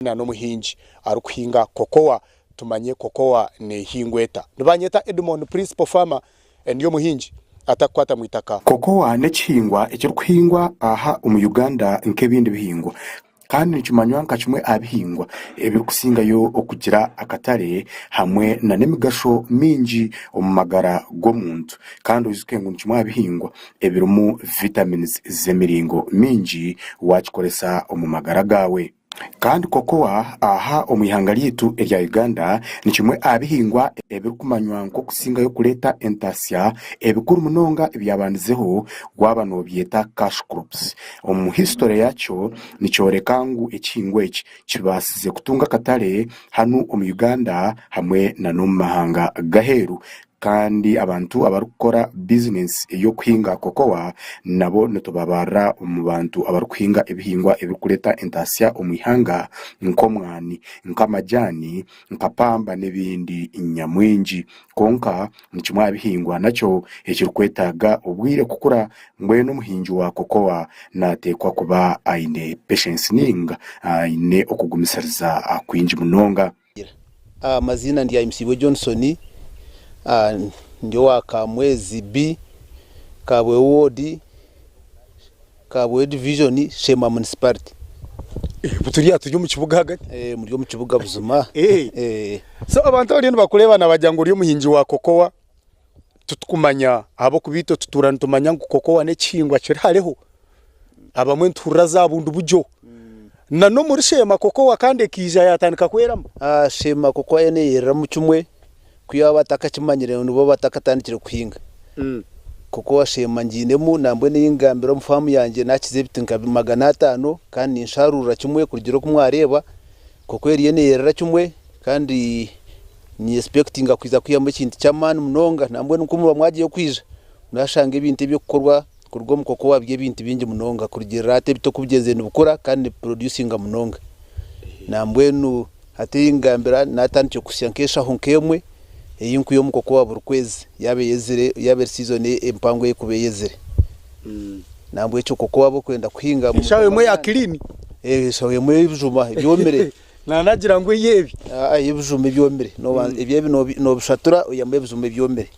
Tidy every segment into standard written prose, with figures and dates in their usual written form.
na n'omuhingi arikuhinga cocoa tumanye cocoa nehingwa eta. Nibanyeta Edmond Principal Farmer ndi omuhingi atakukwata mu itaka. Cocoa n'ekihingwa ekirikuhingwa aha omu Uganda nk'ebindi bihingwa kandi nikimanywa nka kimwe aha bihingwa ebirikusingayo okugira akatare hamwe nana emigasho mingi omu magara g'omuntu kandi oijuke ngu ni kimwe aha bihingwa ebirimu vitamins z'emiringo mingi waakikoresa omu magara gaawe. Kandi cocoa aha omu ihanga ryaitu erya Uganda ni kimwe aha bihingwa ebirikumanywa nk'okusingayo kureeta entasya ebikuru munonga ebyabandizeho waaba noobyeta cash crops. Omu history yaakyo nikyoreka ngu ekihingwa eki kibaasize kutunga akatare hanu omu Uganda hamwe n'omu mahanga g'aheeru Kandi abantu abarikukora bizinesi ey'okuhinga cocoa nabo nitubabarira omu bantu abarikuhinga ebihingwa ebirikureeta entaasya omu ihanga nk'omwani, nk'amajaani, nka pamba n'ebindi nyamwingi. Kwonka ni kimwe aha bihingwa nakyo ekirikwetaaga obwire kukura mbwenu omuhingi wa cocoa naateekwa kuba aine patience ninga aine okugumisiriza kwingi munonga. Amaziina ndi Ahimbisibwe Johnson, ndi owa Kamwezi B, Kabwe ward, Kabwe division, Sheema municipality. Turi aha turi omu kibuga ahagati. Muri omu kibuga buzima. So abantu abariyo nibakureeba nibagira ngu ori omuhingi wa cocoa, titukumanya ahabw'okuba itwe tutuura nitumanya ngu cocoa n'ekihingwa kiri hareho. Abamwe nituhurira za bundi buryo. Na n'omuri Sheema cocoa kandi ekaija yaatandika kweramu. Sheema cocoa yo neyereramu kimwe ku yaaba batakakimanyire nibo batakatandikire kuhinga. Cocoa Sheema ngiinemu nambwenu ei ngambire omu faamu yangye nakiza ebiti nka 500 kandi ninsharuurira kimwe kurugiirira oku mwareeba. Cocoa eriyo neyerera kimwe kandi ni expectinga kwija kwihamu ekintu ky'amaani munonga nambwenu ku muriba mwagiyeyo kwija murashanga ebintu eby'okukorwa Kuruga omu cocoa biri ebintu bingi munonga kurugiirira hati ebiti oku bigyenzire nibikura kandi nibiproducinga munonga. Nambwenu hati ei ngambira natandikire kusya nk'eshaho nk'emwe ei nkwiha omu cocoa buri kwezi yaaba eyezire yaaba eri season empango ey'ekuba eyezire. Nambwekyo cocoa ab'okwenda kuhinga Eshaho emwe ya clean? Eshaho emwe y'ebijuma ebyomire. Nanagira ngu ey'ebi. Aa ey'ebijuma ebyomire. Eby'ebi noobishatura oihamu ebijuma ebyomire.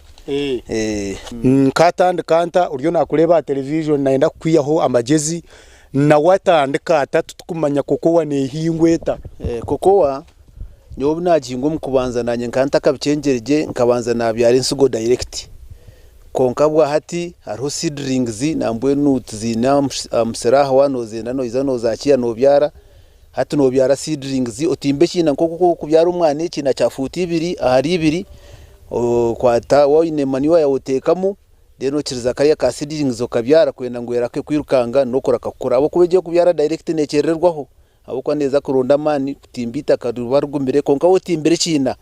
Nkatandika nta oriyo nakureeba aha television nayenda kukwihaho amagyezi nawe atandika ata titukumanya cocoa nehingwa eta? Cocoa nyowe obu nagihinga omu kubanza nanye nkaba ntakabicengire gye nkabanza nabyara ensigo direct kwonka obwahati hariho seedlings nambwenu tuziine aha musiri aha waaba nozenda noija nozakiira nobyara. Hati nobyara seedlings otimba ekiina nk'oku orikubyara omwani ekiina kya fuuti ibiri ahari ibiri, okwata waaba oine manure yaawe oteekamu then okiriza kariya ka seedlings okabyara kwenda ngu erake kwirukanga n'okuraka kukura ahabw'okuba egi ey'okubyara direct nekyerererwaho ahabw'okuba neeza kuronda amaani kutimba eitaka riba rigumire kwonka waaba otimbire ekiina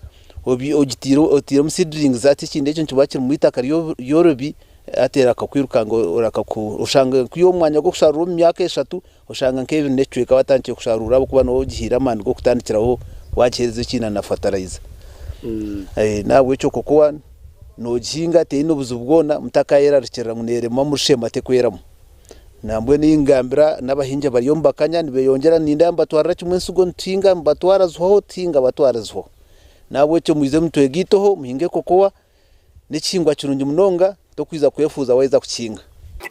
ogitiire otiiremu seedlings hati ekiina ekyo nikiba kirimu eitaka ryorobi hati eraka kwirukanga oraka oshanga nk'iyo omwanya gw'okusharuura omu myaka eshatu Oshanga nk'ebiri n'ekicweka batandikire kusharuura ahabw'okuba nooba ogihaire amaani g'okutandikiraho waagiheereza ekiina na fatarayiza. N'ahabw'ekyo kokowa noogihinga teine obuzibu bwona mutakayerarikirira ngu neerema omuri sheema tekweramu. Nambwenu ei ngambira n'abahingi abari omu bakanya nibeyongyera nindeeba nibatwarira kimwe ensigo nituhinga nibatwara zihwaho tuhinga batwara zihwaho. N'ahabw'ekyo mwije mutwegaiteho muhinge kokowa. N'ekihingwa kirungi munonga, tokwija kwefuuza waaheza kukihinga.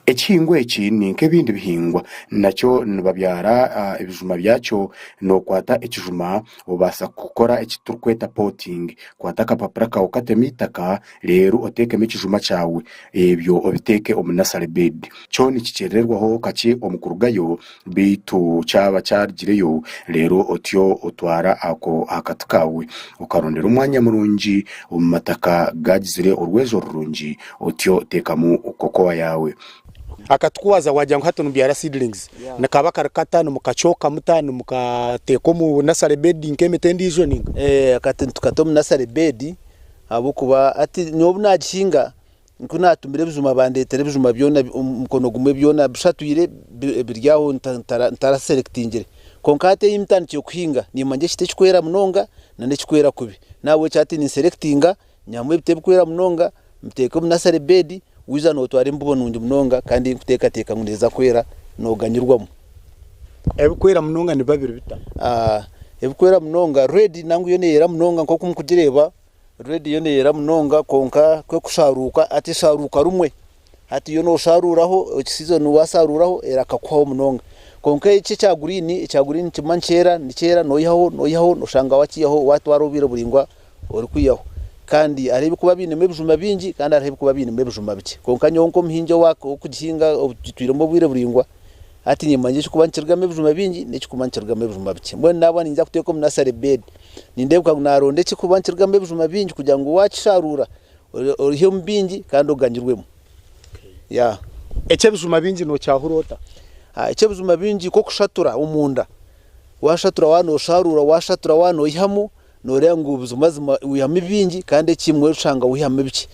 Ekihingwa eki ni nk'ebindi bihingwa, nakyo nibabyara ebijuma byakyo. Nookwata ekijuma obaasa kukora eki turikweta potting. Kwata akapapura kaawe okatemu eitaka reero oteekemu ekijuma kyawe, ebyo obiteeke omu nursery bed. Kyo nikikyerererwaho kakye omu kurugayo beitu kyaba kyarugireyo reero otyo otwara ako aha kati kaawe okarondera omwanya murungi omu mataka gagizire orwezo rurungi otyo oteekamu cocoa yaawe. Akatukuwaza wagira ngu hati nimubyara seedlings nikaba kari kata nimukakyoka muta nimukateeka omu nursery bed nk'emiti endiijo ninga? Akati nitukata omu nursery bed ahabw'okuba hati nyowe obu nagihinga Ku naatumire ebijuma bandeetera ebijuma byona omu mukono gumwe byona bishatwire biri aho ntaraserekitingire. Kwonka hati ei ntandikire kuhinga niimanya ekiti ekirikwera munonga n'ekirikwera kubi. N'ahabw'ekyo hati ninserekitinga nyihamu ebiti ebirikwera munonga mbiteeke omu nasare beedi, waija nootwara embibo nungi munonga kandi ei ndikuteekateeka ngu neeza kwera nooganyirwamu. Ebirikwera munonga nibiba biri bita? Ebirikwera munonga red nangwa yo neyera munonga nk'oku murikugireeba, red yo neyera munonga kwonka ku ekusharuuka hati esharuuka rumwe. Hati yo nosharuuraho sizoni washaruuraho erakakuhaho munonga. Kwonka eki ekya green, ekya green nikiguma nikyera nikyera noihaho noihaho noshanga wakiihaho watwara obwire buraingwa orikwihaho. Kandi hariho ebirikuba biinemu ebijuma bingi kandi hariho ebirikuba biinemu ebijuma bikye. Kwonka nyowe nk'omuhingi ow'okugihinga ogitwiremu obwire buraingwa, hati niimanya ekirikuba nikirugamu ebijuma bingi n'ekirikuba nikirugamu ebijuma bikye. Mbwenu naaba niinyija kuteeka omu nasare bedi, nindeebeka ngu naaronda ekirikuba nikirugamu ebijuma bingi kugira ngu waakisharuura oihemu bingi kandi oganyirwemu. Eky'ebijuma bingi nookyahura ota? Eky'ebijuma bingi nk'okushatura omunda, waashatura waaba noosharuura, waashatura waaba noihamu, Nooreeba ngu buzimazima wihamu bingi kandi ekimwe oshanga wihamu bikye.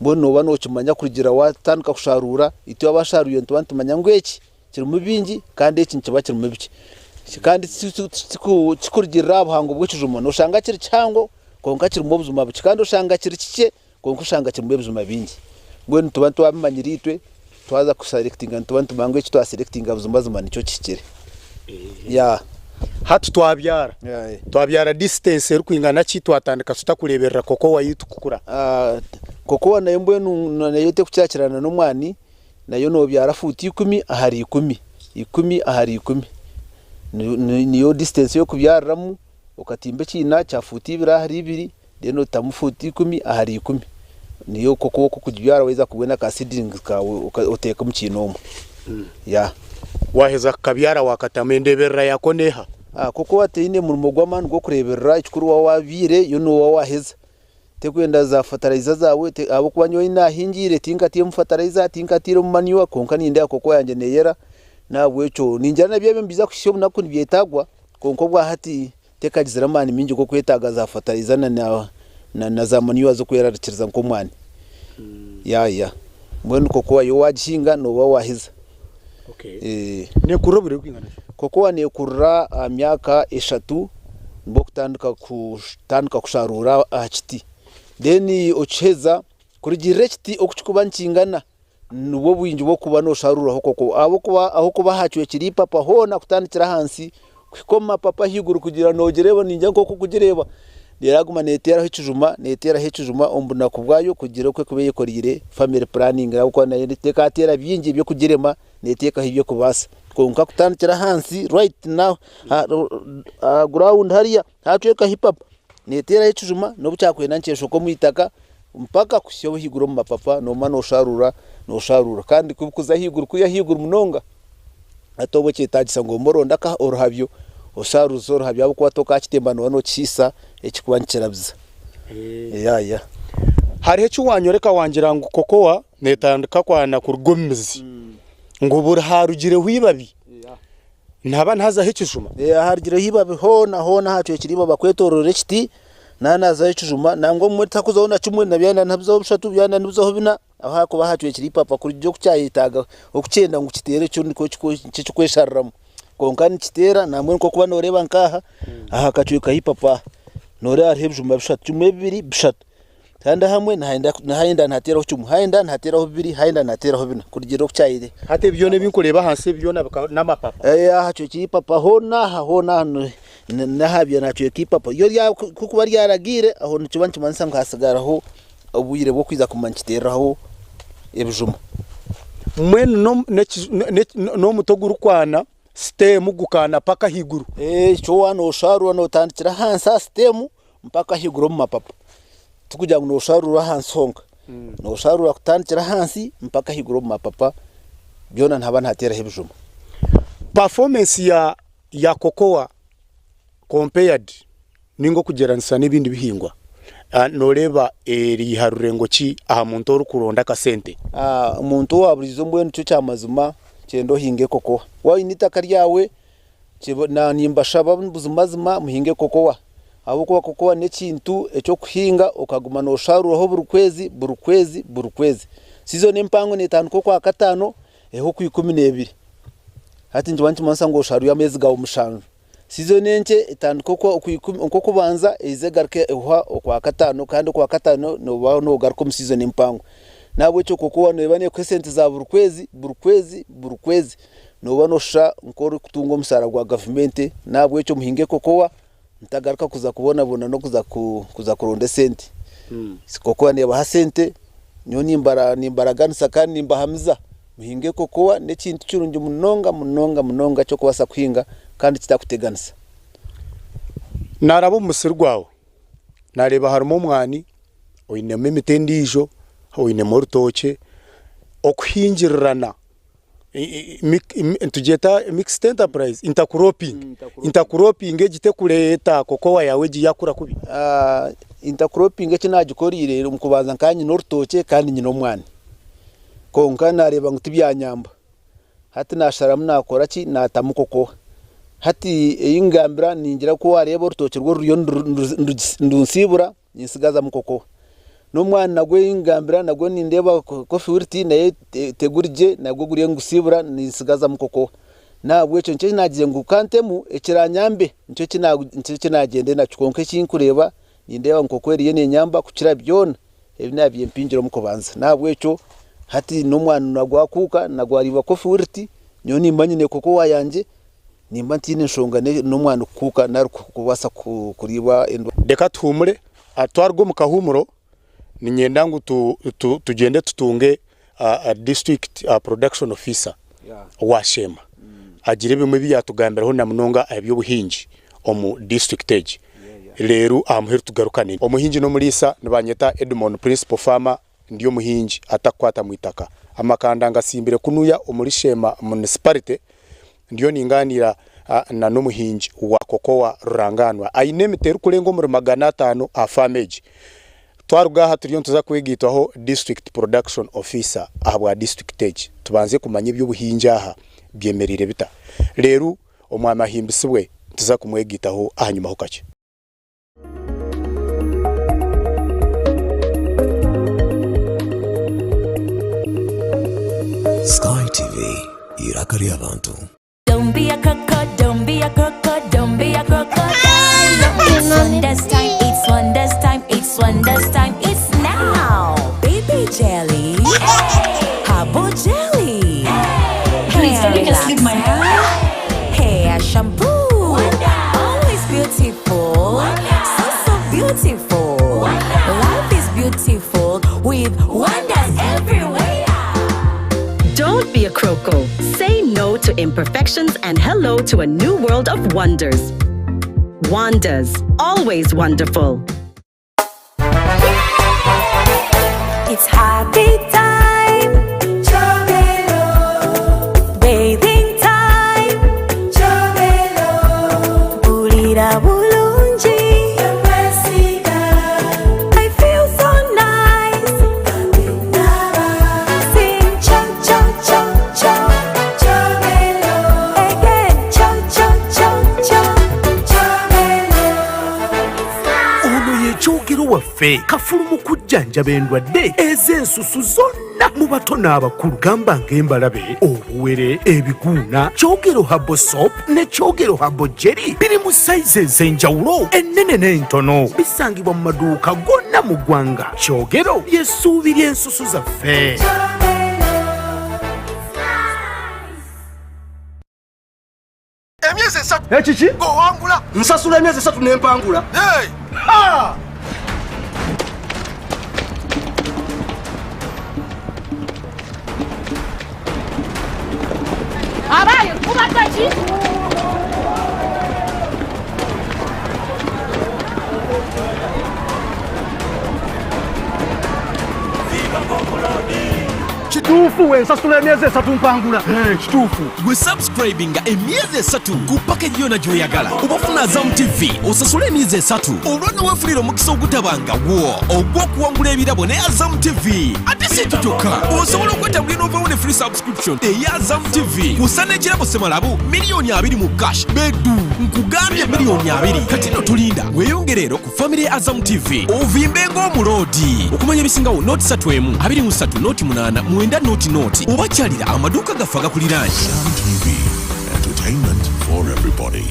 Mbwenu nooba nookimanya kurugiirira waatandika kusharuura, itwe abashaarwire nituba nitumanya ngu eki kirimu bingi kandi eki nikiba kirimu bikye. Kandi tikurugiirira aha buhango bw'ekijuma, nooshanga kiri kihango kwonka kirimu obujuma bukye kandi oshanga kiri kikye kwonka oshanga kirimu ebijuma bingi. Mbwenu nituba twabimanyire itwe twaza kuserekitinga nituba nitumanya ngu eki twaserekitinga buzimazima nikyo kihikire. Hati twabyara, twabyara distance erikwingana ki twatandika tuta kureeberera cocoa yaitu kukura? Cocoa nayo mbwenu nayo terikukirakirana n'omwani, nayo nobyara fuuti ikumi ahari ikumi, ikumi ahari ikumi. Niyo distance ey'okubyariramu okatimba ekiina kya fuuti ibiri ahari ibiri. Then otamu fuuti ikumi ahari ikumi niyo okwo okugibyara waheza kubona ka seedlings kaawe oteeke omu kiina omwo. Yeah. Waheza kukabyara wakatamu endeberera yako neha? Kokuba teine murimo gw'amaani gw'okureberera ekikuru waaba wabyaire yo nooba waheza. Tekwenda za fertilizer zaawe ahabw'okuba nyowe ei naahingiire tinkatairemu fertilizer, tinkatairemu manure kwonka nindeeba kokuba yangye neeyera n'ahabw'ekyo ningira nabyo nibiija kuhitsya obunaku nibyetagwa kwonka obwahati Tekagizire amaani maingi g'okwetaaga za fatarayiza na za manure z'okwerarikiriza nk'omwani. Ya ya. Mbwenu kokowa yo waagihinga nooba waaheza. Neekurira obwire bwingana ki? Kokowa neekurira aha myaka eshatu nibwo okutandika kutandika kusharuura aha kiti. Then okiheza kurugiirira ekiti oku kirikuba nikingana. Nibwo bwingi bw'okuba noosharuuraho koko ahabw'okuba ah'okuba hacwekire eipapa hoona kutandikira ahansi kuhika omu mapapa ahaiguru kugira noogireeba ningira nk'oku orikugireeba eraguma neeteeraho ekijuma neeteeraho ekijuma omu bunaku bwayo kugira oku erikuba eyekoreire family planning ahabw'okuba nayo tekateera bingi eby'okugirema neeteekaho eby'okubaasa kwonka kutandikira ahansi right now aha ground hariya hacwekaho eipapa neeteeraho ekijuma n'obu kyakwenda nikyeshoka omu itaka mpaka kuhitsya ahaiguru omu mapapa nooma noosharuura noosharuura kandi ku burikuza ahaiguru kwiha ahaiguru munonga hati obwo kyetaagisa ngu ogume oronde oruhabyo osharuuze oruhabyo ahabw'okuba tokakitemba nooba nookisiisa ekirikuba nikirabiza. Hariho eki waanyoreka wangira ngu kokowa neetandika kwana kuruga omu mizi ngu buri haarugireho eibabi Nihaba nihazaho ekijuma. Aharugireho eibabi hoona hoona ahacwekire eibabi kwetoroora ekiti nihaba nihazaho ekijuma nangwa obumwe tihakuzaho na kimwe na byanda nihazaho bishatu byanda nibizaho bina ahu hakuba hacwekire eipapa kurugiirira oku kyayetaaga oku kyenda ngu kiteere kyo nikwo kirikweshariramu kwonka nikiteera nambwenu nk'oku nooreeba nk'aha aha kacweka k'eipapa aha nooreeba hariho ebijuma bishatu kimwe bibiri bishatu. Kandi ahamwe nihayenda nihateeraho kimwe, hayenda nihateeraho bibiri, hayenda nihateeraho bina kurugiirira oku kyabaire. Hati ebi byona ebi nkureeba ahansi ebi byona n'amapapa? Ee, aha hacwekire ipapa hoona aha hoona aha n'ahabire nihacweka ipapa. Ryo ku rikuba ryaragiire aho nikiba nikimanyisa ngu hatsigaraho obwire bw'okwija kuguma nikiteereraho ebijuma. Mbwenu n'omuti ogurikwana siteemu gukaana paka ahaiguru? Ee, ekyo waaba noosharuura nootandikira ahansi aha siteemu mpaka ahaiguru omu mapapa. Tikugira ngu noosharuura ahansi honka, noosharuura kutandikira ahansi mpaka ahaiguru omu mapapa, byona nihaba nihateeraho ebijuma. Performance ya ya cocoa compared ninga okugyeranisa n'ebindi bihingwa, nooreeba eri ha rurengo ki aha muntu orikuronda akasente? Omuntu owa buriijo mbwenu nikyo kyamazima kyenda ohinge cocoa. Waaba oine eitaka ryawe Nimbashaba buzimazima muhinge kokowa ahabw'okuba kokowa n'ekintu eky'okuhinga okaguma noosharuuraho buri kwezi, buri kwezi, buri kwezi. Siizoni empango neetandika Okwakataano ehwa Okwikumineebiri. Hati nikiba nikimanyisa ngu oshaarwire ameezi gaawe mushanju. Siizoni enkye etandika Okw'okubanza eize egaruke ehwa Okwakataano kandi Okwakataano nooba noogaruka omu siizoni empango. N'ahabw'ekyo kokowa neeba neekuha esente za buri kwezi, buri kwezi, buri kwezi. Nooba nooshusha nk'orikutunga omushaara gwa gavumenti, n'ahabw'ekyo muhinge kokowa ntagaruka kuza kubonabona n'okuza kuza kuronda esente. Kokowa nebaha sente, nyowe nimbaraganisa kandi nimbahamiza muhinge kokowa n'ekintu kirungi munonga munonga munonga eky'okubaasa kuhinga kandi kitakuteganisa. Naaraba omu musiri gwawe naareeba harimu omwani oinemu emiti endiijo, oinemu orutookye, okuhingirirana nitugyeta mixed enterprise, intercropping, intercropping egi tekureeta kokowa yaawe egi yakura kubi? Intercropping eki naagikoreire omu kubanza nkaba nyine orutookye kandi nyine omwani, kwonka naareeba ngu tibyanyamba. Hati naasharamu naakora ki? Naatamu kokowa. Hati ei ngambira ningira ku waareeba orutookye rwo ruriyo nirunsiibura, nintsigazamu kokowa. N'omwani nagwo ei ngambira nagwo nindeeba coffee wilt nayo teguri gye nagwo guriyo nigusiibura nintsigazamu kokowa. N'ahabw'ekyo nikyo naagize ngu ka ntemu ekiranyambe nikyo eki naagyenda nakyo kwonka eki ndikureeba nindeeba ngu kokowa eriyo nenyamba kukira byona. Ebi naabiire mpingire omu kubanza. N'ahabw'ekyo hati n'omwana na gwakuuka na gwariibwa coffee wilt, nyowe nimba nyine kokowa yangye, nimba ntaine nshonga n'omwana kukuuka nari kubaasa kuriibwa endwara. Reka tuhuumure, twaruga omu kahuumuro niinyenda ngu tugyende tutunge district production officer owa Sheema agire ebimwe ebi yaatugambiraho na munonga aha by'obuhingi omu district egi reero aha muheru tugarukane. Omuhingi n'omuriisa nibanyeta Edmon Principal Farmer ndi omuhingi atakukwata mu itaka. Amakanda ngasimbire kunuya omuri Sheema Municipality ndiyo ningaaniira na n'omuhingi wa cocoa rurangaanwa aine emiti erikurenga omuri 500 aha faamu egi. Twaruga aha turiyo nituza kwegaitwaho District Production Officer ahabwa disiturikiti egi tubanze kumanya eby'obuhingi aha byemereire bita. Reero Omwami ahimbisibwe nituza kumwegaitaho ahanyima ho kakye. Sky TV, eiraka ry'abantu. Don't be a croco, don't be a croco, don't be a crocodile. It's wonders time, it's wonders time, it's wonders time, it's now. Baby jelly, herbal jelly, Please, hair can you just leave my relaxer, hair shampoo. Always beautiful, so so beautiful. Life is beautiful with wonders everywhere. Don't be a croco. Say no to imperfections and hello to a new world of wonders. Wonders, always wonderful. It's happy time. Bathing time. Mpurira bulungi. I feel so nice. Sing cho cho cho cho. Again cho cho cho cho. Ono ye Kyogero waffe kafulu mu kujjanjaba endwadde ez'ensusu zonna mu bato n'abakulu gamba ng'embalabe, obuwere, ebiguuna. Kyogero Herbal Soap ne Kyogero Herbal Jelly biri mu sayizi ez'enjawulo ennene n'entono. Bisangibwa mu maduuka gonna mu ggwanga. Kyogero ly'essuubi ly'ensusu zaffe. Emyezi esatu. Ekiki? Ng'owangula. Nsasula emyezi esatu ne mpangula. Hey! Ha! Abaye kubadde ki? Kituufu wensasula emyezi esatu mpangula. Eh, kituufu. Gwe subscribinga emyezi esatu ku package yona gy'oyagala oba ofuna Azam TV osasule emyezi esatu olwo nno weefunire omukisa ogutabangawo ogw'okuwangula ebirabo ne Azam TV. Ate si ekyo kyokka, osobola okwetambulira n'ovaawo ne free subscription eya Azam TV kusa n'ekirabo ssemalabu 20,000,000 mu cash bedu. Nkugambye 20,000,000. Kati nno tolinda, weeyongere ero ku famire ya Azam TV ovimbe ng'omuloodi. Okumanya ebisingawo nooti satu emu abiri mu ssatu nooti munaana mwenda nooti nooti oba kyalira amaduuka gaffe agakuliraanye. Azam TV, entertainment for everybody.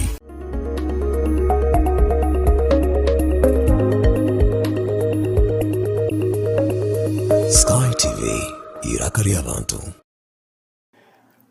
Sky TV, eiraka ry'abantu.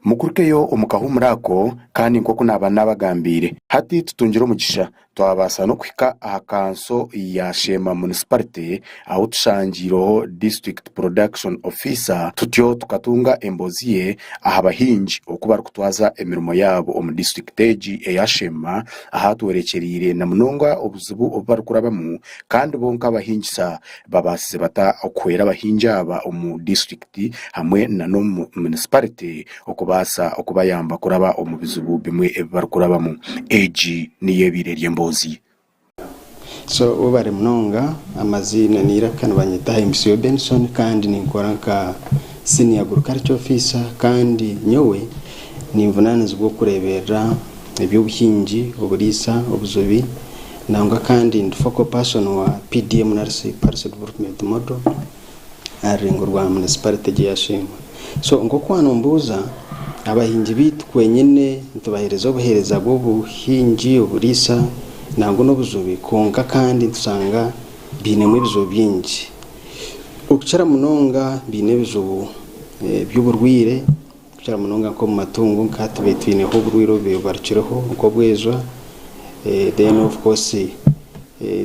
Mukurukeyo omu kahuumuro ako, kandi nk'oku naaba naabagambiire, hati tutungire omugisha, Twabaasa n'okuhika aha kanso ya Sheema Munisiparite ahu tushangiireho District Production Officer tutyo tukatunga emboozi ye aha bahingi oku barikutwaza emirimo yaabo omu disiturikiti egi eya Sheema ahu atworekyereire na munonga obuzibu obu barikurabamu kandi bo nk'abahingisa babaasize bata okuhwera abahingi aba omu disiturikiti hamwe na n'omu munisiparite okubaasa okubayamba kuraba omu bizibu bimwe ebi barikurabamu. Egi niyo ebaire eri emboozi. So webare munonga, amaziina n'eiraka nibanyeta Haimisiyo Benson kandi ninkora nka Senior Agriculture Officer kandi nyowe ninvunanizibwa okureberera eby'obuhingi, oburiisa, obujubi nangwa kandi ndi focal person wa PDM nari Parish Development Model. aha rurengo rwa munisiparite egi eya Sheema. So nk'oku wanombuuza, abahingi baitu kwenyine nitubaheereza obuheereza bw'obuhingi, oburiisa nangwa n'obujubi kwonka kandi nitushanga bainemu ebizibu bingi. Okukira munonga baine ebizibu by'oburwaire kukira munonga nk'omu matungo nka hati twineho oburwaire obubarukireho nk'obwejwa then of course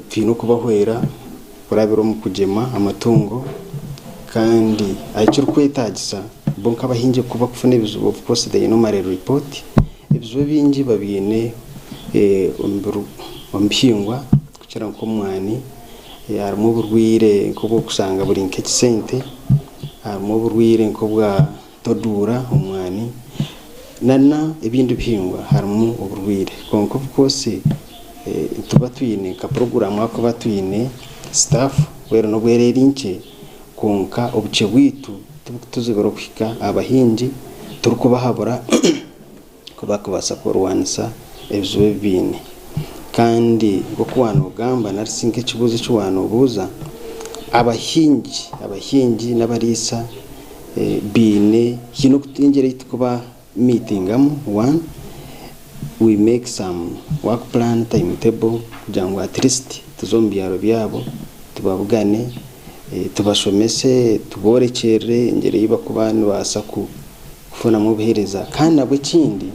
twine okubahwera kurabira omu kugyema amatungo kandi ekirikwetaagisa bo nk'abahingi ku barikufuna ebizibu of course they normally report ebizibu ebingi babiine omu bihingwa kukira nk'omwani harimu oburwaire nk'obw'okushanga buri nk'ekisente harimu oburwaire nk'obwa Toduura omwani nana ebindi bihingwa harimu oburwaire kwonka of course nituba twine nka puroguramu ahakuba twine staff mbwenu n'obu eri eri nkye kwonka obukye bwaitu tibukutuzibira okuhika aha bahingi turikubahabura oku barikubaasa kurwanisa ebizibu ebi baine. Kandi nk'oku waanogamba nari shi nk'ekibuuzo eki waanobuuza, abahingi abahingi n'abariisa baine haine engyeri ei turikuba miitingamu one, we make some work plan, time table kugira ngu at least tuze omu byaro byabo tubabugane, tubashomese, tuboorekyerere engyeri ei barikuba nibabaasa kufunamu obuheereza. Kandi nabwo ekindi,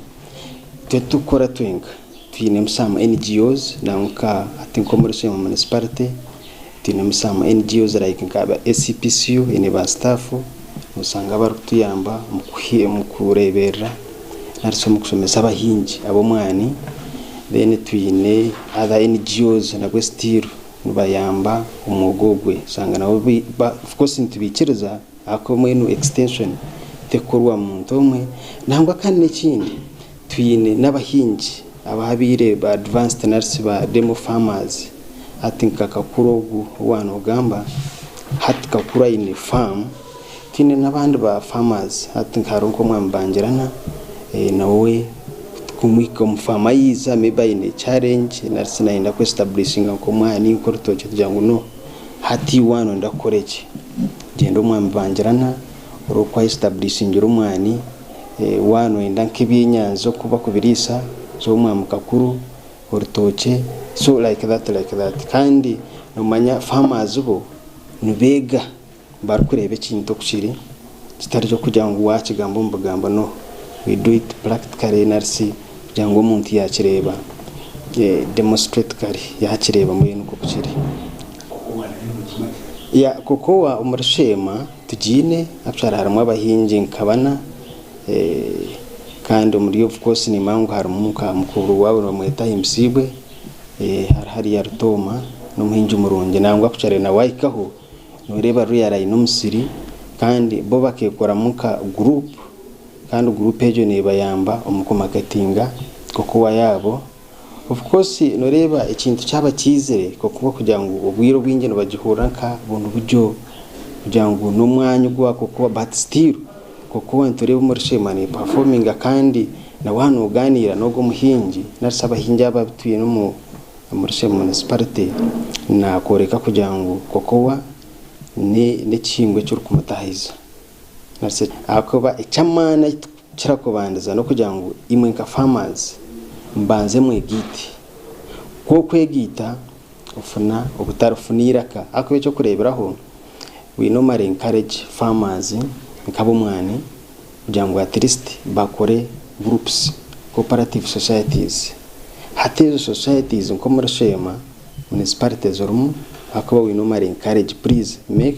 itwe titurikukora twenka, twinemu some NGOs nangwa nka hati nk'omuri Sheema Municipality twinemu some NGOs like nka aba ACPCU eine ba staff noshanga barikutuyamba omu kureeberera nari shi omu kushomesa abahingi ab'omwani. Then twine other NGOs nabwo still nibayamba omwoga ogwe oshanga nabo of course nitubaikiriza Ahakuba mbwenu extension tekukorwa muntu omwe. Nangwa kandi n'ekindi twine n'abahingi ababaire ba advanced nari ba demo farmers hati nka Kakuru ogu ou waaba nogamba hati Kakuru aine farm twine n'abandi ba farmers hati hariho nk'omwami Bangirana nawe kumuhika omu farm yaija maybe aine challenge nari shi nayenda ku establishinga nk'omwani nk'orutookye tugira ngu no hati iwe waaba noyenda kukora eki. Gyenda omwami Bangirana orebe oku wayesitaburishingira omwani, waaba noyenda nk'ebyenyanja oku bakubiriisa, za omwami Kakuru, orutookye, so like that like that. Kandi nomanya farmers bo nibeega barikureeba ekintu oku kiri kitari ky'okugira ngu waakigamba omu bigambo no, we do it practically nari shi kugira ngu omuntu yaakireeba demonstratically yaakireeba mbwenu nk'oku kiri. Ya cocoa omuri Sheema tugiine actually harimu abahingi nka bana kandi omuri of course nimanya ngu harimu nka mukuru waabo nibamweta Ahimbisibwe hariho hariya Rutooma n'omuhingi murungi nangwa actually nawe ahikaho noreeba ruriya aine omusiri kandi bo bakekoramu nka group kandi group egyo nebayamba omu ku marketinga cocoa yaabo. Of course noreeba ekintu kyaba kyizire kokuba kugira ngu obwire obwingi nibagihurira nka bundi buryo kugira ngu n'omwanya ogwa kokuba but still kokuba nitureeba omuri Sheema ne performinga kandi na waaba noganiira n'ogwo omuhingi nari shi abahingi abo abu twine omu omuri Sheema municipality nakworeka kugira ngu kokowa ne n'ekihingwa ekirikumutahiza nari shi ahakuba eky'amaani Kira kubandiza n'okugira ngu imwe nka farmers mubanze mwegaite. Ku okwegaita ofuna obutarifuna eiraka ahakuba eky'okureeberaho we normally encourage farmers nk'ab'omwani kugira ngu at least bakore groups, cooperative societies. Hati ezo societies nk'omuri Sheema municipality zirimu ahakuba we normally encourage please make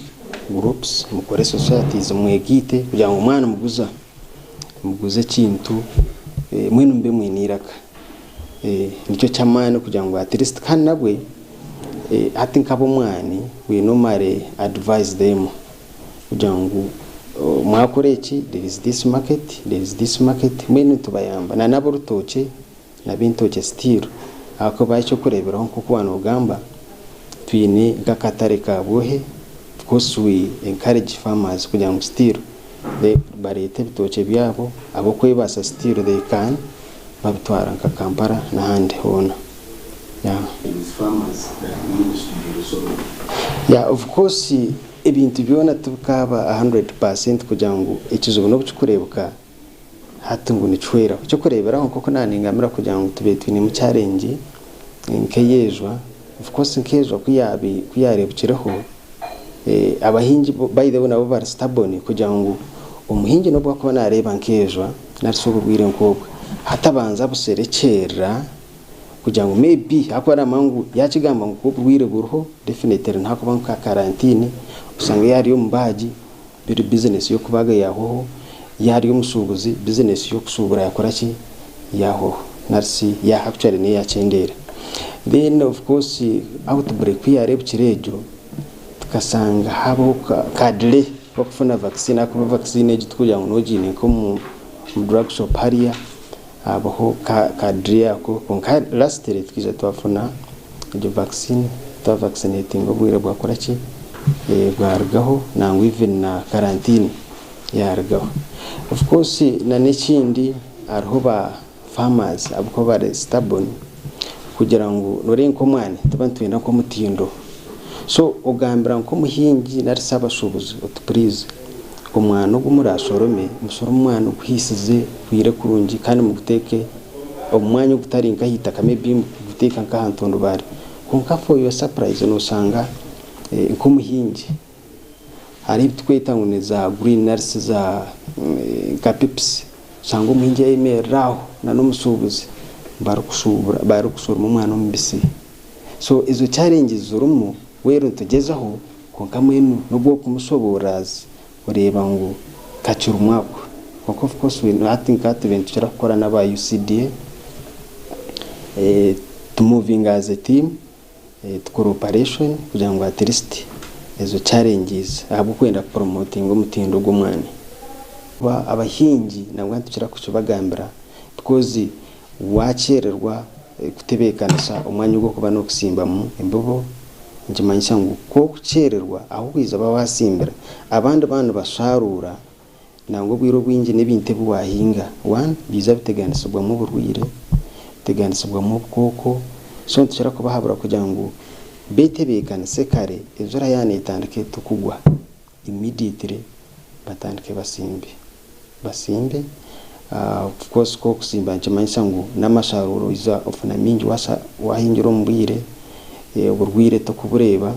groups mukore societies mwegaite kugira ngu mwaba nimuguza muguze ekintu mbwenu mube mwine eiraka. Nikyo ky'amaani kugira ngu at least kandi nabwe hati nk'ab'omwani we normally advise them kugira ngu mwakora eki there is this market, there is this market mbwenu nitubayamba. Na n'ab'orutookye n'ab'entookye still ahakuba eky'okureeberaho nk'oku waaba noogamba twine nk'akatare ka Bwohe of course we encourage farmers kugira ngu still bareete ebitookye byabo ab'okwebaasa still they can babitwara nka Kampala n'ahandi hoona. Yeah. Yeah, of course ebintu byona tibikaaba a 100% kugira ngu ekizibu n'obu kikureebeka hati ngu nikihweraho. Eky'okureeberaho nk'oku naaningamira kugira ngu tubaire twinemu challenge nk'ey'ejwa, of course nk'ejwa ku yaareebukireho, Abahingi by the way nabo bari stubborn kugira ngu omuhingi nobu akuba nareeba nk'ejwa nari shi oburwaire nk'obwe hati abanza abuserekyerera kugira ngu maybe ahakuba namanya ngu yakigamba ngu oburwaire buriho definitely nihakuba nka karantini osanga yari omubaagi biri business y'okubaaga yahwaho yari omushubuzi business y'okushubura yakora ki yahwaho nari shi ya actually niyo yakyendeera then of course outbreak kuyarebukire egyo Tukashanga habaho ka delay k'okufuna vaccine ahakuba vaccine egi tikugira ngu nogiine nk'omu drug shop hariya habaho ka delay ako kwonka lastly tukaija twafuna egyo vaccine twa vaccinatinga obwire bwakora ki bwarugaho nangwa even na quarantine yarugaho. Of course na n'ekindi hariho ba farmers ahabw'okuba bari stubborn kugira ngu noreeba nk'omwani nituba nitwenda nk'omutindo so ogambira nk'omuhingi nari shi abashuubuzi oti puriizi omwani ogu murashorome mushorome omwani oguhiisize gwire kurungi kandi muguteeke omu mwanya ogutari nk'aha itaka maybe muguteeke nk'aha ntundubaare kwonka for your surprise noshanga nk'omuhingi Hariho ebi turikweta ngu ni za green nari shi za nka pips, oshanga omuhingi yayemerera aho na n'omushuubuzi barikushuubura barikushoroma omwani omubisi. So ezo challenges zirimu well nitugyezaho kwonka mbwenu n'obu orikumushoboorora oreeba ngu kakirimu ako. Kwonka of course hati nka tubaire nitukira kukora n'aba UCDA tu movinga as a team. Tukora operation kugira ngu at least ezo challenges ahabw'okwenda ku promotinga omutindo gw'omwani. Abahingi nabwo nitukira kukibagambira because wakyererwa kutebeekanisa omwanya ogu orikuba n'okusimbamu embibo nikimanyisa ngu ku orikukyererwa ahu orikuza kuba wasimbira abandi baaba nibasharuura nangwa obwire obwingi n'ebintu ebi wahinga one biija biteganisibwamu oburwaire, biteganisibwamu obukooko so nitukira kubahabura kugira ngu betebekanise kare enjura yaaba netandika eti kugwa immediately batandike basimbe, basimbe of course ku orikusimba nikimanyisa ngu n'amasharuura oija ofuna mingi wahingira omu bwire, oburwaire tokubureeba.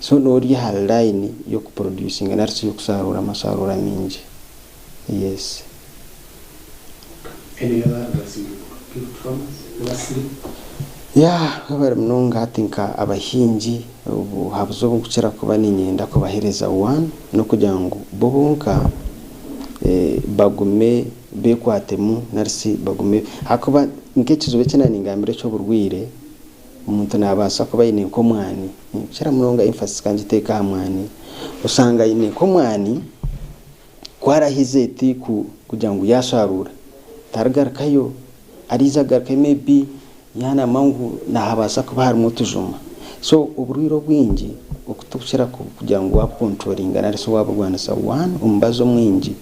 So nori aha line yoku producinga nari shi yokusharuura amasharuura mingi. Yes. Any other advice you would give to farmers lastly? Yeah webare munonga hati nka abahingi obuhabuzi obu nkukira kuba niinyenda kubahereza one nokugira ngu bo bonka bagume bekwatemu nari shi bagume ahakuba nk'ekizibu eki naningambira eky'oburwaire Omuntu naabaasa kuba aine nk'omwani, kukira munonga emphasis ka ngiteeke aha mwani, oshanga aine nk'omwani ku arahize eti kugira ngu yaasharuura tarigarukayo, ariija agarukeyo maybe yaanama ngu nihabaasa kuba harimu otujuma. So oburwaire obwingi oku turikukira kugira ngu waabukonturoringa nari shi waaburwanisa, one omubazi omwingi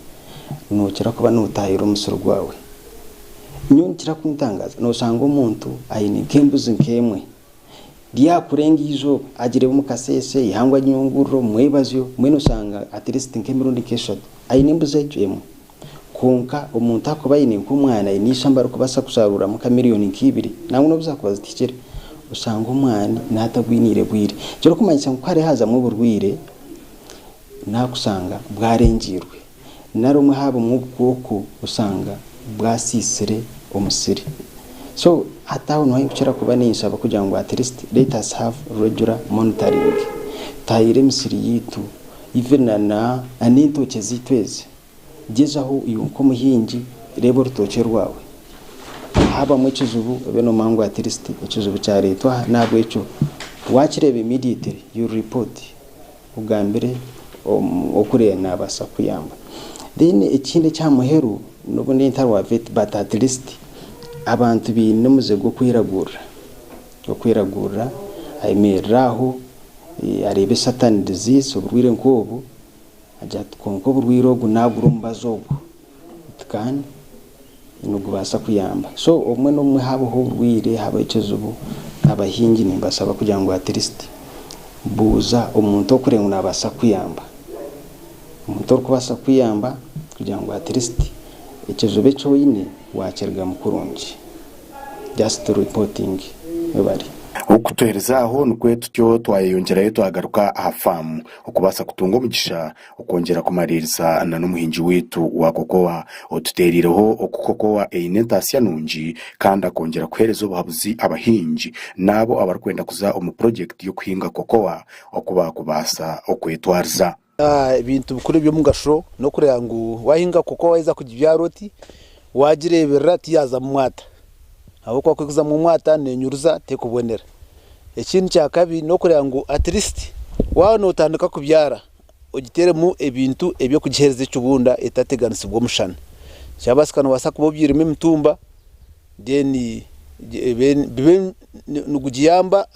nookira kuba nootaahirira omusiri gwawe. Nyowe nikira kuntangaaza noshanga omuntu aine nk'embuzi nk'emwe ryakurenga eizooba agireeba omu kasheeshe eihangwe aginyungurira omu mwebazyo mbwenu oshanga at least nk'emirundi nk'eshatu aine embuzi egyo emwe. Kwonka omuntu akuba aine nk'omwana aine eishamba arikubaasa kusharuuramu nka miriyoni nk'ibiri nangwa n'obu zaakuba zitahikire oshanga omwani naatagwiniire bwire. Ekirikumanyisa ngu ku hariyo haazamu oburwaire naakushanga bwarengyeirwe. Nari omwe aha bumwe obukooko oshanga bwasiisire omusiri. So hati aho niho nkukira kuba ninshaba kugira ngu at least let us have regular monitoring tutahire emisiri yaitu even na na n'entookye zaitu ezi. Gyezaho iwe nk'omuhingi reeba orutookye rwawe haabamu ekizibu obe noomanya ngu at least ekizibu kyareetwa aha n'ahabw'ekyo waakireeba immediately you report ogambire orikureeba naabaasa kukuyamba. Then ekindi eky'aha muheru n'obu ndi ntari wa vet but at least abantu baine omuze gw'okwiragurira, okwiragurira ayemerera aho areebe certain disease oburwaire nk'obu Agira ati, Kwonka oburwaire ogu naagura omubazi ogu, it can, nigubaasa kuyamba. So obumwe n'obumwe haabaho oburwaire, haabaho ekizibu, abahingi nimbasaba kugira ngu at least buuza omuntu orikureeba ngu naabaasa kukuyamba. Omuntu orikubaasa kukuyamba kugira ngu at least ekizibu eki oine waakirugamu kurungi. Just reporting webare. Okutuheereza aho nikwo tutyo twayeyongyerayo twagaruka aha faamu okubaasa kutunga omugisha okwongyera kumariiriza na n'omuhingi waitu wa kokowa otuteereireho oku kokowa eine entaasya nungi kandi akongyera kuheereza obuhabuzi abahingi n'abo abarikwenda kuza omu purogyekiti y'okuhinga kokowa oku baakubaasa okwetwariza. Ebintu bikuru eby'omugasho n'okureeba ngu waahinga kokowa waaheza kugibyara oti, waagireeberera tiyaazamu mwata ahabw'okuba ku erikuzamu omwata neenyuruza terikubonera. Ekindi kya kabiri n'okureeba ngu at least waaba nootandika kubyara ogiteeremu ebintu eby'okugiheereza ekibunda etateganisibwa omushana. Kyabaasika noobaasa kuba obyairemu emitumba then bibe nigugiyamba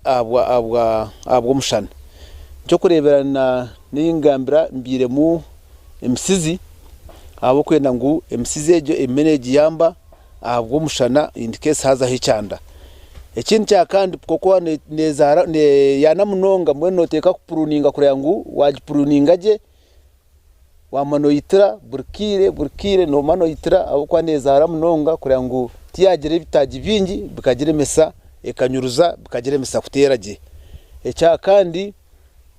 ahabw'omushana. Eky'okureebera ningambira mbyairemu emisizi ahabw'okwenda ngu emisizi egyo egume negiyamba ahabw'omushana in case haazaho ekyanda. Ekindi kya kandi kokuba neyana munonga mbwenu noteekwa kupuruninga kureba ngu wagipuruninga gye. Waaba noitira buri kaire buri kaire noba noitira ahabw'okuba neezaara munonga kureba ngu tiyaagira ebitaagi bingi bikagiremesa ekanyuruza bikagiremesa kuteera gye. Ekya kandi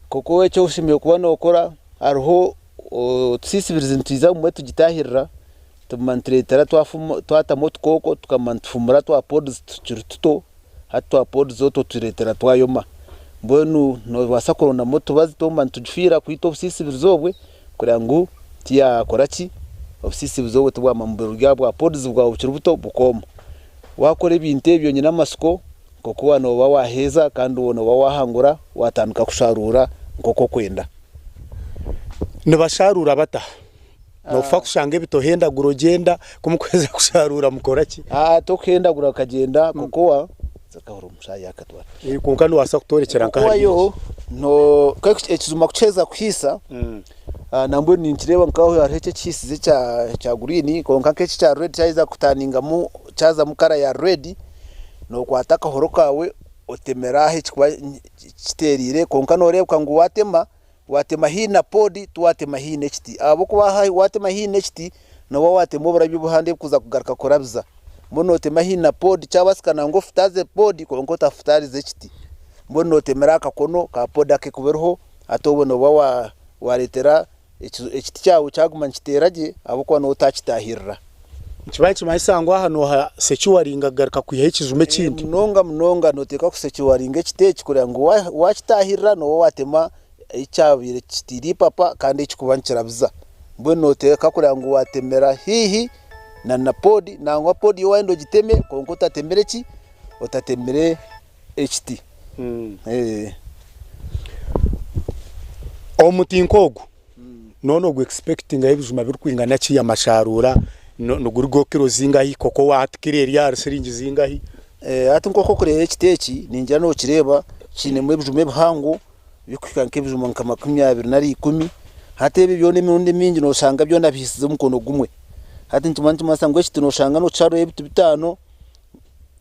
nk'oku eki oshemereire kuba nookora hariho otusiisibirizi nitwija bumwe tugitaahirira tuguma nitureetera twatamu otukooko tukaguma nitufumura twa pods tukiri tuto hati twa pods otwo tureetera twayoma. Mbwenu noobaasa kurondamu otubazi twoma nitugifiira kwita obusiisibirizi obwe kureba ngu tiyakora ki, obusiisibirizi obwe tibwamara mubiri bwa pods bwawe bukiri buto bukooma. Waakora ebintu ebyo nyine amatsiko nk'oku waaba nooba waaheeza kandi nooba waahangura waatandika kusharuura nk'oku orikwenda. Nibasharuura bata? Noofa kushanga ebitohendagura ogyenda, ku mukuheza kusharuura mukora ki? Tokuhendagura okagyenda kokowa Kwonka noobaasa kutworekyera nka Kokowa yo ekijuma ku kiheza kuhiisa, nambwenu ninkireeba nkaho hariho eki ekihiisize ekya guriini kwonka nk'eki ekya reedi kyaheza kutaningamu kyazamu kara ya reedi, nookwata akahoro kaawe otemera ahu ekikuba kiteereire kwonka nooreebeka ngu waatema Waatema haihi na poodi, tiwaatema haihi n'ekiti. Ahabw'okuba waatema haihi n'ekiti, nooba waatema oburabyo obuhanda ebikuza kugaruka kurabiza. Mbwenu nootema haihi na poodi, kyabaasika nangwa ofutaaze poodi kwonka otafutaariza ekiti. Mbwenu nootemera aha kakono ka poodi ak'ekuba eriho, hati obwo nooba waareetera ekiti kyawe kyaguma nikiteera gye ahabw'okuba nooba otaakitaahirira. Nikiba nikimanyisa ngu aha nooha secuwaringa kugaruka kwihayo ekijuma ekindi. Munonga munonga nooteekwa kusecuwaringa ekiti eki kureba ngu waakitaahirira nooba waatema ekyabaire kitaire ipapa kandi ekirikuba nikirabiza. Mbwenu nooteekwa kureba ngu waatemera haihi na poodi nangwa poodi yo waayenda ogiteme kwonka otatemire ki? Otatemire ekiti. Omuti nk'ogu Noona ogu expectingaho ebijuma birikwingana ki amasharuura nigurigaho kiro zingahi cocoa hati kiro eri ahari siringi zingahi? Hati nk'oku orikureeba ekiti eki ningira nokireeba kiinemu ebijuma ebihango birikuhika nk'ebijuma nka makumyabiri nari ikumi hati ebi byona emirundi emingi noshanga byona bihisize omukono gumwe hati nikimara nikimanyisa ngu ekiti noshanga nokisharuraho ebiti bitaano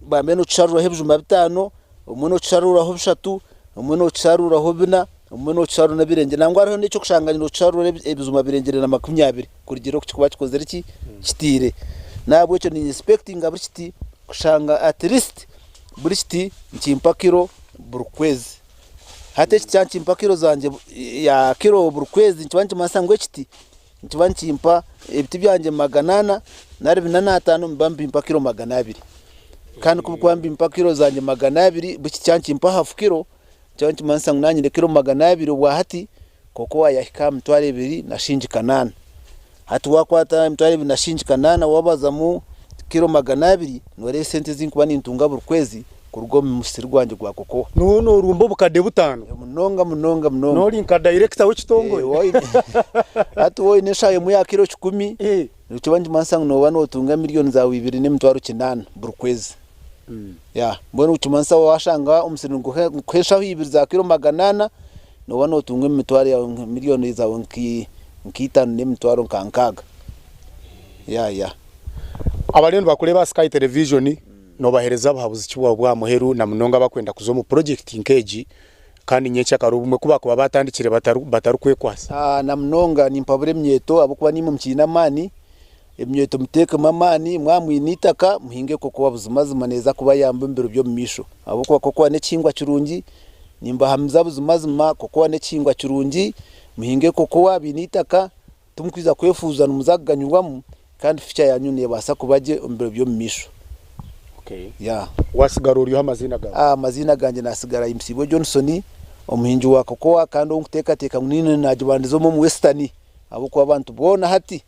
bambe nokisharuraho ebijuma bitaano, obumwe nokisharuraho bishatu, obumwe nokisharuraho bina, obumwe nokisharura n'ebirengire. Nangwa hariho n'eky'okushanga nokisharura ebijuma birengire na makumyabiri kurugiirira oku kirikuba kikozire ki? Kitiire. N'ahabw'ekyo ni inspectinga buri kiti kushanga at least buri kiti nikimpa kiro buri kwezi. Hati ekiti kyaba nikimpa kiro zangye ya kiro buri kwezi nikiba nikimanyisa ngu ekiti Nikiba nikimpa ebiti byangye magana ana nari bina n'ataano nibiba nibimpa kiro 200. Kandi ku burikuba nibimpa kiro zangye 200, buri kikya nikimpa hafu kiro, nikyo nikimanyisa ngu naanye nyine kiro 200 obwahati, kokowa yahika aha 2000 na shingi kanaana. Hati waakwata 2000 na shingi kanaana waabazamu kiro 200, nooreeba esente ezi nkuba nintunga buri kwezi kuruga omu musiri gwangye gwa kokowa. Nooba noorumba obukade butaano. Munonga munonga munonga. Noori nka dayirekita w'ekitongore. Hati waaba oine eshaaha emwe ya kiro kikumi, Nikiba nikimanyisa ngu nooba nootunga miriyoni zaawe 2,800 buri kwezi. Ya, mbwenu nikimanyisa waashanga omusiri nigukuha enshaho ibiri za kiro 400, nooba nootunga emitwaro yaawe miriyoni zaawe nka itaano n'emitwaro nka nkaaga. Ya, ya. Abariyo nibakureeba aha Sky Television noobaheereza buhabuzi ki bwawe bw'aha muheru na munonga abakwenda kuza omu purojekiti nk'egi Kandi nyekyakare obumwe ku baakuba baatandikire batarikwekwatsa. Na munonga nimpabura eminyeeto ahabw'okuba naimwe mukiine amaani, eminyeeto muteekemu amaani, mwaba mwine eitaka muhinge kokowa buzimazima neeza kubayamba omu biro by'omumaisho ahabw'okuba kokowa n'ekihingwa kirungi, nimbahamiza buzimazima kokowa n'ekihingwa kirungi, muhinge kokowa abaine eitaka timukwija kwefuuza nimuza kuganyirwamu kandi future yanyu nebaasa kuba gye omu biro by'omu maisho. Yeah. Wasigara oryoho amaziina gaawe? Amaziina gangye nasigara Ayimusiibwe Johnson, omuhingi wa cocoa kandi ou nkuteekateeka ngu niinye naagibandiza omu omu Western ahabw'okuba abantu boona hati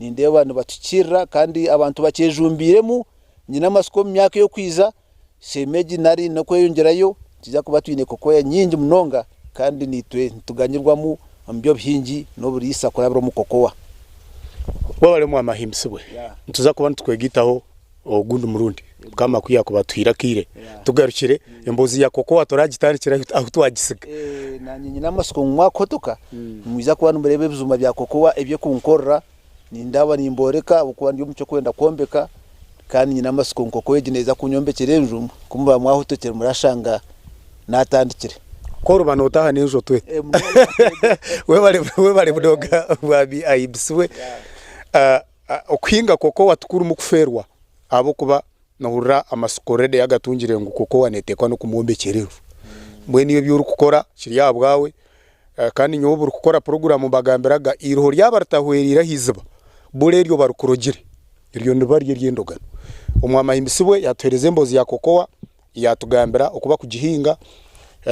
nindeeba nibatukiirira kandi abantu bakyejumbiiremu. Nyine amatsiko omu myaka erikwija sheema egi nari n'okweyongyerayo nitwija kuba twine cocoa nyingi munonga kandi naitwe nituganyirwamu omu by'obuhingi n'oburiisa kurabira omu cocoa. Webale mwami Ahimbisibwe. Nituza kuba nitukwegaitaho ogundi murundi Mukama ku yakuba atuhaire akaire tugarukire emboozi ya cocoa turagitandikire ahu twagisiga. Nanye nyine amatsiko ngu mwakuhotoka nimwija kuba nimureeba ebijuma bya cocoa eby'okunkorera Nindaaba nimbooreka ahabw'okuba ndi omu ky'okwenda kwombeka, kandi nyine amatsiko ngu nk'oku egi neeza kunyombekyera enju, ku muriba mwahotokire murashanga naatandikire. Ku oriba nootaaha n'enju otwete. Webale webale munonga Mwami Ahimbisibwe. Okuhinga kokowa tikurimu kufeerwa ahabw'okuba Nohurira amatsiko already yagatungire ngu kokowa netekwa nokumwombekyera enju. Mbwenu iwe ebi orikukora kiri aha bwawe kandi nyowe buri kukora puroguramu mbagambiraga eiroho ryaba ritahwereire aha iziba buri eryo barikurogire eryo niriba riri ery'endogano. Omwami Ahimbisibwe yatuhereza emboozi ya kokowa yatugambira oku bakugihinga,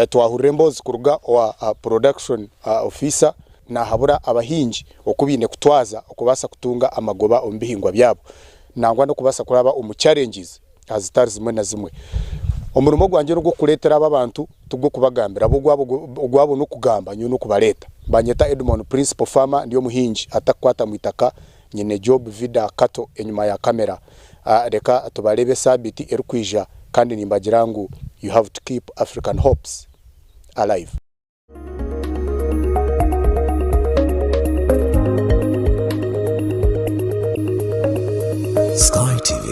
twahurira emboozi kuruga owa production officer nahabura abahingi oku baine kutwaza okubaasa kutunga amagoba omu bihingwa byabo. nangwa n'okubaasa kuraba omu challenges zitari zimwe na zimwe. Omurimo gwangye n'ogw'okureetera aba abantu tigw'okubagambira bo ogwabo n'okugamba nyowe n'okubareeta. Banyeta Edmond Principal Farmer ndi omuhingi atakukwata mu itaka nyine Job Vida Kato enyima ya camera. Reka tubareebe esaabiiti erikwija kandi nimbagira ngu you have to keep African hopes alive. Sky TV.